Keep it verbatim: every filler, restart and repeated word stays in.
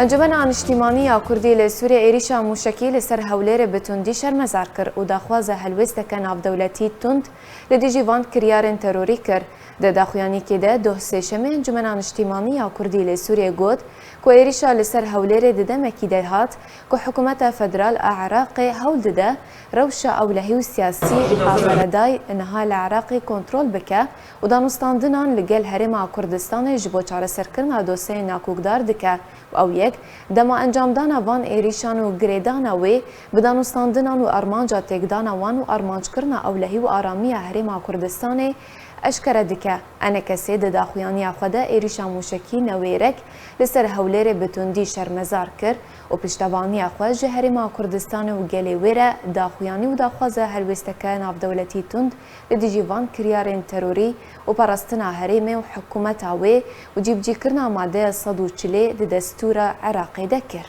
Encûmena Niştîmanî ya Kurdî li Sûriyê êrîşa mûşekî li ser Hewlêrê bi tundî şermezar kir û daxwaza helwêsteke navdewletî tund li dijî van kiryarên terorî kir. Di daxuyaniyekê de doh sêşemê Encûmena Niştîmanî ya Kurdî li Sûriyê got ku êrîşa li ser Hewlêrê di demekî de hat ku hikûmeta federal a Iraqê hewl dide rewşa ewlehî û siyasî a beredayî niha li Iraqê kontrol bike û danûstandinan li gel Herêma Kurdistanê ji bo çareserkirina dosyeyên nakokdar dike û ew yek dema encamdana van êrîşan û girêdana wê bi danûstandinan û armanca têkdana wan û armancekirina ewlehî û aramiya Herêma Kurdistanê eşkere dike. Enekesê di daxuyaniya xwe de êrîşa mûşekî newêrek li ser Hewlêrê bi tundî şermezar kir û piştevaniya xwe ji Herêma Kurdistanê û gelê wê re daxuyanî û daxwaza helwêsteke navdewletî tund li dijî van kiryarên terorî û parastina herêmê û hikûmeta wê û cîbicîkirina madeya sed û çilê di destûra Iraqê de kir.